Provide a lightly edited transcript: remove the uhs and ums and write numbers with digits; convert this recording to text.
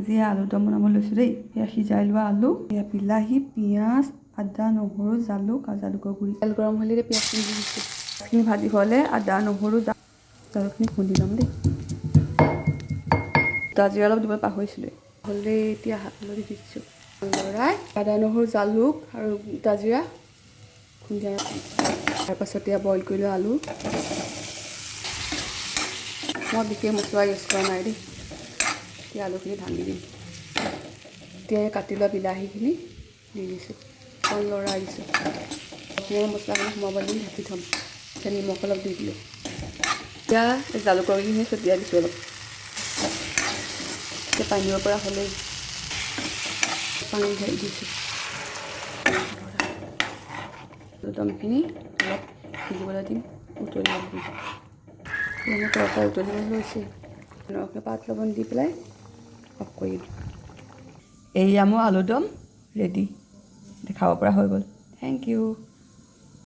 আজি আলুদম বনাব লৈছোঁ দেই। এয়া সিজাই লোৱা আলু, এয়া বিলাহী, পিঁয়াজ, আদা, নহৰু, জালুক আৰু জালুকৰ গুড়ি। তেল গৰম হ'লে পিঁয়াজখিনি দি দিছোঁ। পিঁয়াজখিনি ভাজি হ'লে আদা, নহৰু, জালুকখিনি খুন্দি ল'ম দেই। গোটা জিৰা অলপ দিব পাহৰিছিলোঁৱে। হ'লে এতিয়া হালধি দিছোঁ। লৰাই আদা, নহৰু, জালুক আৰু গোটা জিৰা খুন্দি। তাৰপাছত এতিয়া বইল কৰি লোৱা আলু। মই বিশেষ মছলা ইউজ কৰা নাই দেই। এতিয়া আলুখিনি ভাঙি দিম। এতিয়া কাটি লোৱা বিলাহীখিনি দি দিছোঁ, অকণ লৰাই দিছোঁ। অকণমান মছলাখিনি সোমাব দিম, ঢাকি থ'ম। এতিয়া নিমখ অলপ দি দিলোঁ। এতিয়া এই জালুকৰ গুড়িখিনি ছটিয়াই দিছোঁ অলপ। এতিয়া পানী দিব পৰা হ'লেই, পানী ঢালি দিছোঁ। আলুদমখিনি অলপ সিজিবলৈ দিম, উতলিব দিম। মোৰ তৰকাৰী উতলিবলৈ লৈছে। নৰসিংহ পাত অলপমান দি পেলাই অফ কৰিম। এয়া মোৰ আলুদম ৰেডি, খাব পৰা হৈ গ'ল। Thank U.